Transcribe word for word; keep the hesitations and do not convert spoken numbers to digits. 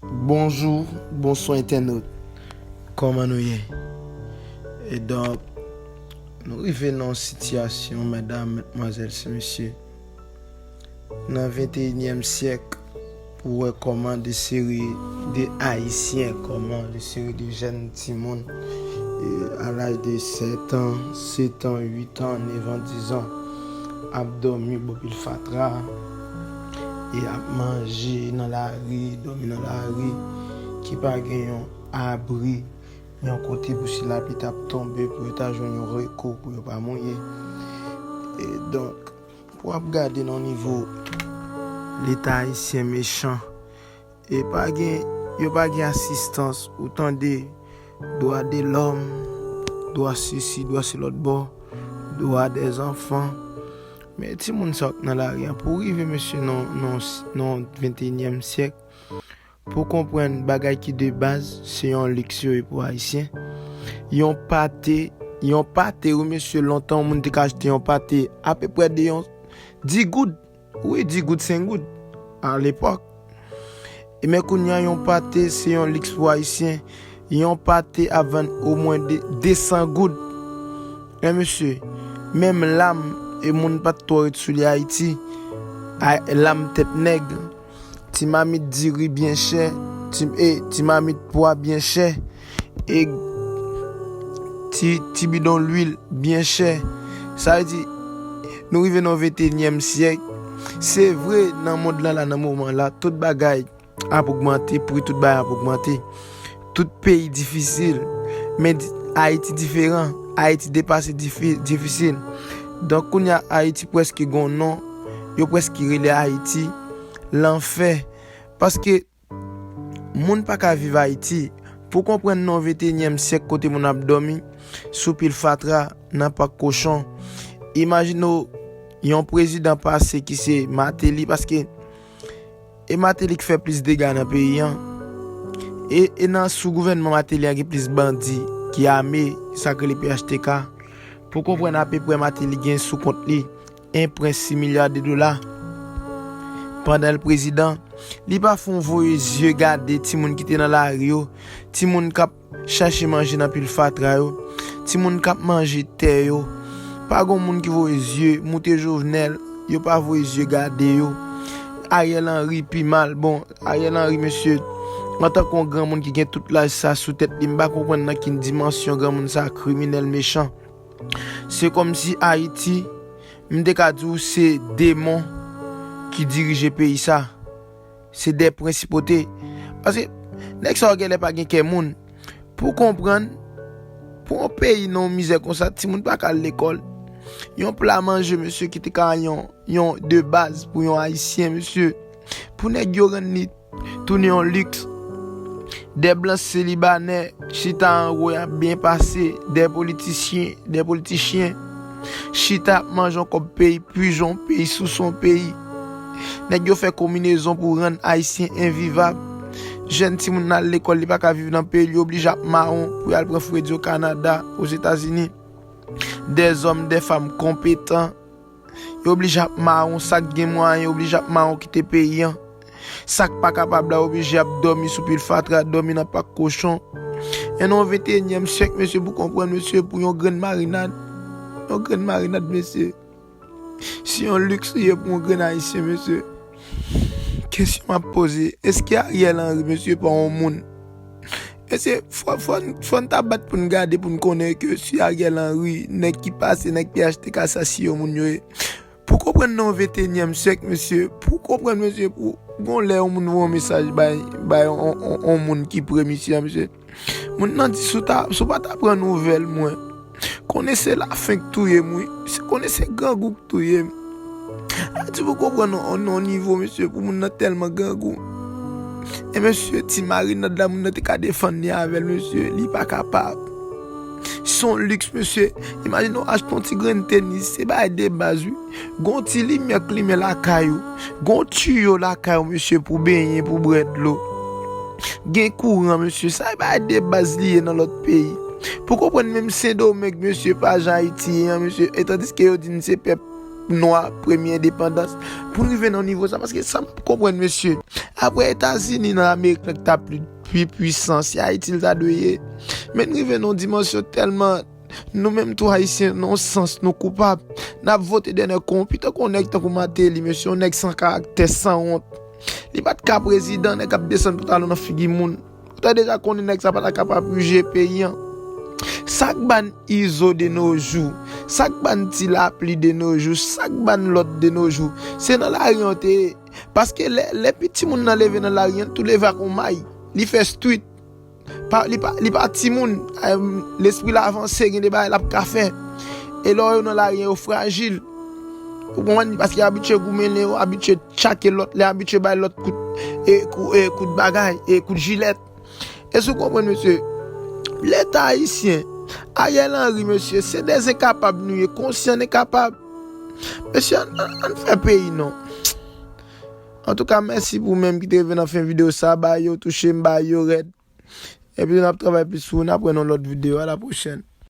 Bonjou, bonswa entènot. Kòman nou ye? E donk, nou rive nan yon sitiyasyon, medam, madmwazèl, se mesye, nan venteyinyèm syèk, pou wè kòman de seri de Ayisyen, kòman de seri de jèn timoun, e, a laj de sèt an, sèt an, uit an, nèf an, diz an, ap dòmi bò pil fatra, e ap manje nan lari, dòmi nan lari, ki pa gen yon abri, yon kote pou si lapli t ap tonbe, pou yo ta jwenn yon reko, pou yo pa mouye. E donk, pou ap gade nan nivo Leta ayisyen mechan, e pa gen, yo pa gen asistans, ou tande, dwa de lòm, dwa sesi, dwa se lòt bò, dwa dèzanfan. Men timoun sa k nan lari a, pou rive mesye nan, nan, nan venteyinyèm syèk, pou konprann bagay ki de baz, se yon liks yo ye pou Ayisyen. Yon pate, yon pate, wi mesye, lontan yon moun te ka achte yon pate apeprè de yon dis goud. Wi, dis goud, senk goud, a lepòk. E men kounye a, yon pate, se yon liks pou Ayisyen. Yon pate ap vann omwen de, de san goud. Men mesye, menm lam, e moun pa t twò ret sou li Ayiti. A, lam tèt nèg. Ti mamit diri byen chè, ti, e, ti mamit pwa byen chè, e ti, ti bidon lwil byen chè. Sa vle di, nou rive nan venteyinyèm syèk. Se vre, nan mond lan la, nan moman la, tout bagay ap ogmante, pri tout bagay ap ogmante. Tout peyi difisil, men di-, Ayiti diferan. Ayiti depase difi-, difisil. Donk, kounye a, Ayiti prèske gon non, yo prèske rele Ayiti lanfè. Paske moun pa ka viv Ayiti. Pou konprann nan venteyinyèm syèk kote moun ap dòmi sou pil fatra, nan pak kochon. Imajine w yon prezidan pase ki se Martelly, paske e Martelly k fè plis dega nan peyi an. E, e nan sou gouvènman Martelly an gen plis bandi ki ame, sa k rele P H T K. Pou konprann apeprè Martelly gen sou kont li en pwen sis milya de dola. Pandan l prezidan, li pa fè yon voye zye gade timoun ki te nan lari yo, timoun k ap chache manje nan pil fatra yo, timoun k ap manje tè yo. Pa gon moun ki voye zye, moute Jovenel, yo pa voye zye gade yo. Ariel Henry pi mal. Bon, Ariel Henry, mesye, antanke yon granmoun ki gen tout laj sa sou tèt li, m pa konprann nan ki dimansyon granmoun sa kriminèl, mechan. Se kòmsi Ayiti, m te ka di w se demon ki dirije peyi sa. Se de prensipote. Paske nèg sa yo genlè pa gen kè moun. Pou konprann, pou yon peyi nan yon mizè konsa, timoun pa ka al lekòl. Yon pla manje, mesye, ki te ka yon, yon de baz pou yon Ayisyen, mesye. Pou nèg yo rann li tounen yon liks. De blan selibanè chita anwo, y ap byen pase. De politisyen, de politichyen chita ap manje yon kòb peyi, pijon peyi, souson peyi. Nèg yo fè konminezon pou rann Ayisyen envivab. Jèn timoun nan al lekòl, li pa ka viv nan peyi, li oblije ap mawon pou y al pran fredi o Kanada, Ozetazini. De zòm, de fanm konpetan, yo oblije ap mawon, sa k gen mwayen, yo oblije ap mawon kite peyi an. Sa k pa kapab la, oblije ap dòmi sou pil fatra, dòmi nan pak kochon. E nan venteyinyèm syèk, mesye, pou konprann, mesye, pou yon grenn marinad, yon grenn marinad, mesye, se yon liks li ye pou yon grenn Ayisyen, mesye. Kesyon m ap poze, èske Ariel Henry, mesye, pa yon moun? Mesye, fò, fò, fò n ta bat pou n gade, pou n konnen ke si Ariel Henry, nèg ki pase, nèg P H T K sa, si yo moun yo ye. Pou konprann nan venteyinyèm syèk, mesye, pou konprann, mesye, pou gon lè yon moun voye yon mesaj bay, bay yon, yon, yon, yon moun ki pre misye a, mesye. Moun nan di, si w ta, si w pa ta pran nouvèl mwen, konnen se lafen k touye m, wi. Se, konnen se grangou k touye m. Sa di pou konprann yon, yon, yon nivo, mesye, pou moun nan tèlman grangou. E mesye, ti marinad la, moun nan te ka defann li avè l, mesye, li pa kapab. Se yon liks, mesye. Imajine w achte yon ti grenn tenis, se bagay de baz, wi. Gon ti limyè k limen lakay ou. Gon tiyo lakay ou, mesye, pou benyen, pou bwè dlo. Gen kouran, mesye. Sa e bagay de baz li ye nan lòt peyi. Pou konprann, menm Sendomeng, mesye, pa jan Ayiti ye an, mesye. E tandiske yo di n se pèp nwa, premye endepandans, pou n rive nan nivo sa, paske sa m p konprann, mesye. Apre Etazini nan Amerik, nèg ta pli, pli pwisan, se Ayiti l ta dwe ye. Men n rive nan yon dimansyon tèlman, nou menm tou Ayisyen, nan yon sans, nou koupab. N ap vote de nèg kowonpi, tankou yon nèg tankou Martelly, mesye, yon nèg san karaktè, san wont. Li pa t ka prezidan, nèg ap desann pantalon nan figi moun. Ou ta deja konnen nèg sa pa ta kapab rije peyi an. Sa k ban Izo de nos jours, sa k ban Ti Lapli de nos jours, sa k ban lòt de nos jours, se nan lari an te ye. Paske lè, lè piti moun nan leve nan lari an, tou leve ak yon may. Li fè street. Pa, li pa, li pa timoun. Em, lespri l avanse, gen de bagay l ap ka fè. E lè w wè yo nan lari an, yo frajil. Ou konprann? Paske yo abitye goumen, yo abitye tchake lòt, yo abitye bay lòt kout, e, kou, e, kout bagay, e, kout jilèt. Èske w konprann, mesye? Leta ayisyen, Ariel Henry, mesye, se de enkapab nou ye, konsyan enkapab. Mesye, ann, ann, ann fè peyi non. Antouka, mèsi pou ou menm ki te rive nan fen videyo sa, bagay yo touche m, bagay yo rèd. Epi n ap travay plis sou, n ap wè nan lòt videyo. A la pwochèn.